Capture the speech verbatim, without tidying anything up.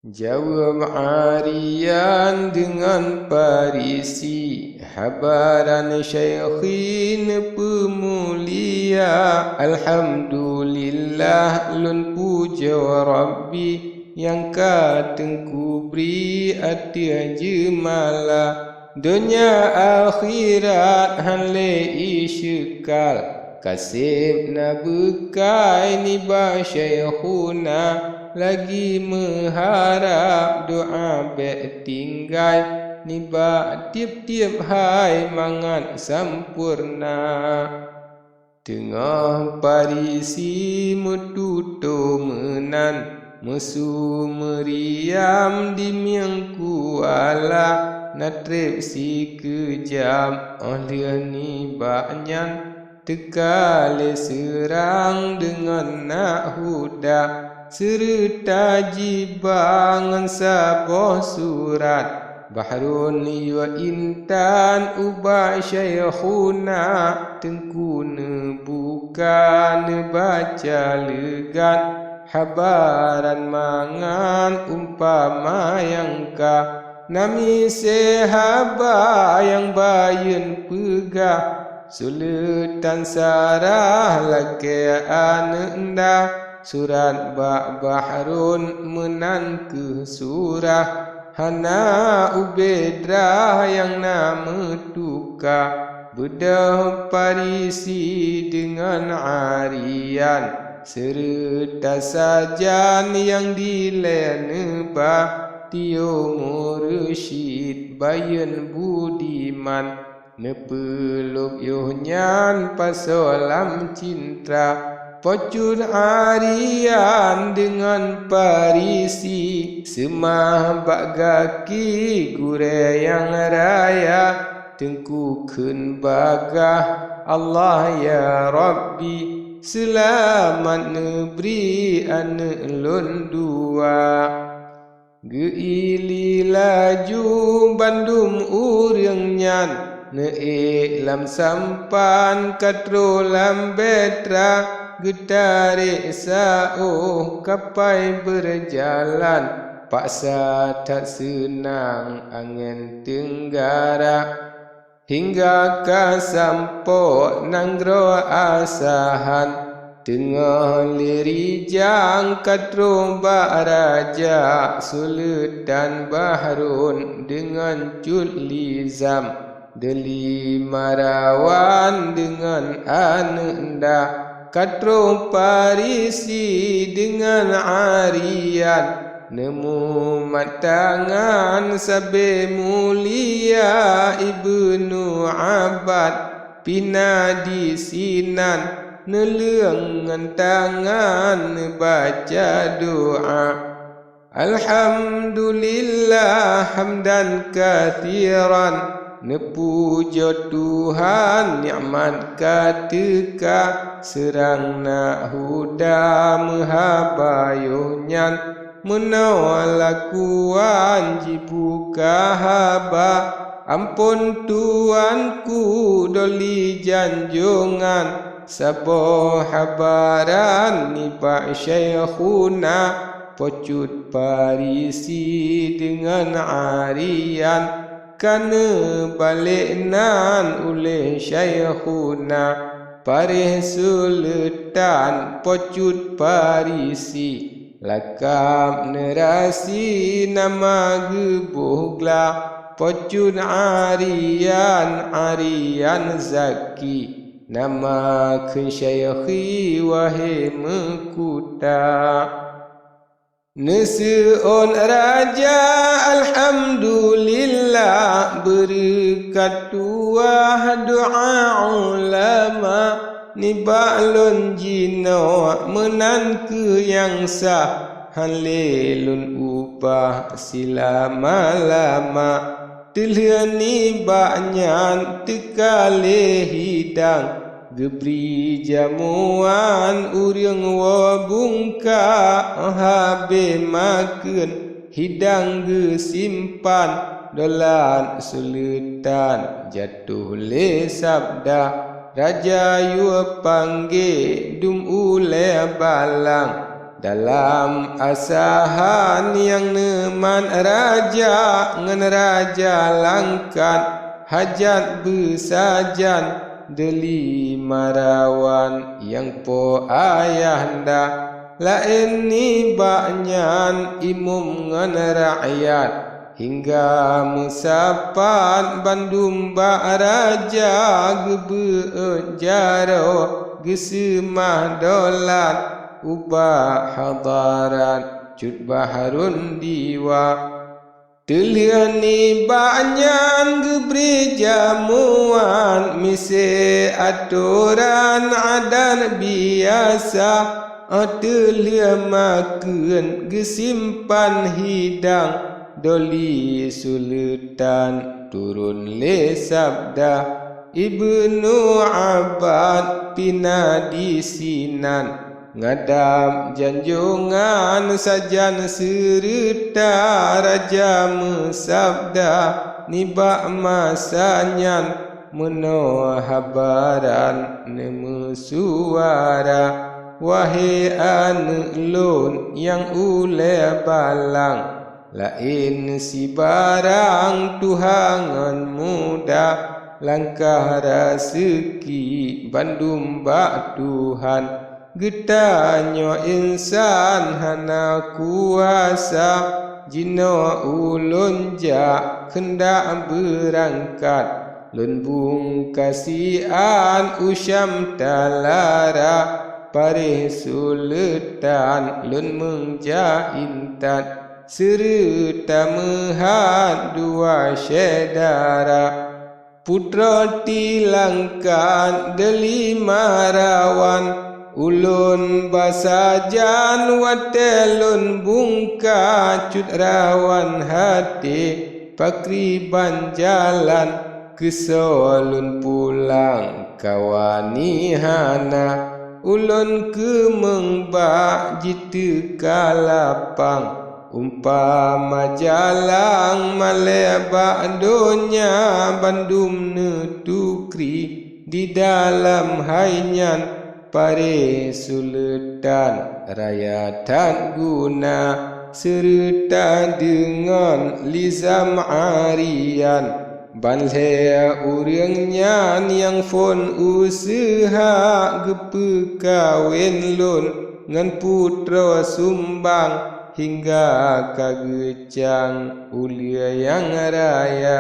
Jaweueb Arian deungon Farisi, haba ran Syaikhi neupeumulia. Alhamdulillah, lôn pujoe Rabbi nyang ka Teungku bri ateueh jeumala. Donya akhirat hán lé iseukal, ka seb na beukai nibak Syaikhuna, lagi meuharab doa bék tinggai nibak tieb-tieb hai mangat sampoereuna. Teungoh Farisi meututoe meunan, meusu meuriam di mieng kuala, na treb sikeujab óh lheueh nibak nyan teuka lé seurang deungon nak huda, seureuta jiba ngon saboh surat. Bahrun yue intan ubak Syaikhuna, Teungku neubuka neubaca leugat, haba ran mangat umpama nyang ka. Na miseue haba nyang bayeuen peugah, Suleutan Sarah lakée aneuëk nda, surat bak Bahrun meunan kheueh surah, hana ubé drah nyang na meutuka. Beudôh Farisi deungon Arian, seureuta sajan nyang dilée neuba, Tio Mursyid bayeuen budiman. Neupeulôb yoh nyan pasoe lam cintra, Po Cut Arian deungon Farisi, seumah bak gaki gurée nyang raya, Teungku kheun bagaih, Allah ya Rabbi, seulamat neubri aneuëk lôn dua. Geuiéli laju bandum ureuëng nyan, neuék lam sampan ka troh lam beutra, geutarek saôh kapai beureujalan, paksa that seunang angén teunggara. Hingga ka sampoe nanggroe Asahan, teungoh lé rijang ka troh bak raja, Suleutan Bahrun deungon Cut Lizam, Deuli Marawan deungon aneuëk nda, ka troh Farisi deungon Arian. Neumumat tangan sabe mulia Ibnu Abbad pih na disinan, neuleueng ngon tangan neubaca doa. Alhamdulillah hamdan katsiran, neupujoe Tuhan nikmat ka teuka, seurang na huda meuhaba yoh nyan. Meunoe lakuan jibuka haba, amphon tuanku Deuli Janjongan, saboh haba ran nibak Syaikhuna, Po Cut Farisi deungon Arian, ka neubalek nan uleh Syaikhuna, paréh Suleutan Po Cut Farisi. Lakab neurasi nama geuboh gla, Po Cut Arian, Arian Zaki, nama kheun Syaikhi wahé meukuta. Neuseuôn raja alhamdulillah, beureukat tuah doa ulama. Nibak lôn jinoe meunan kheueh nyang sah, hán lé lôn ubah silama-lama. Teulheueh nibak nyan teuka lé hidang, geubri jamuan ureuëng woe bungka, habéh makheun hidang geusimpan, dolat Suleutan jatoh lé sabda, raja yue panggé dum ulée balang. Dalam asahan nyang neumat raja ngon raja langkat, hajat beusajan Deuli Marawan nyang po ayahanda. Laén nibak nyan imeum ngon rakyat, hingga meusapat bandum bak raja geubeuet jaroe, geuseumah dolat ubak hadarat Cut Bahrun Diwa. Teulheueh nibak nyan geubri jamuan miseue atoran adat biasa, teulheueh makheun geusimpan hidang Deuli Suleutan turun lé sabda. Ibnu Abbas pih na disinan, ngadab janjongan sajan seureuta raja meusabda nibak masa nyan, meunoe habaran neumeusuara, wahé aneuëk lôn nyang ulée balang, laén sibarang tuha ngon muda, langkah raseuki bandum bak Tuhan. Geutanyoe insan hana kuasa, jinoe ulôn jak keundak beurangkat. Lôn bungkasi an u Syam talara, paréh Suleutan lôn meunja intat, seureuta meuhat dua syedara. Putroe tilangkat Deuli Marawan, ulôn basajan watée lôn bungka cut rawan haté, pakriban jalan keusoe lôn pulang kawani hana. Ulôn keumeung bak jiteuka lapang, umpama jalang malée bak donya bandum neutukri. Di dalam hai nyan paréh Suleutan raya that guna, seureuta deungon Lizam Arian. Ban lhée ureuëng nyan nyang phon useuha geupeukawen lôn ngon putroe sumbang, hingga ka geucang uleue nyang raya.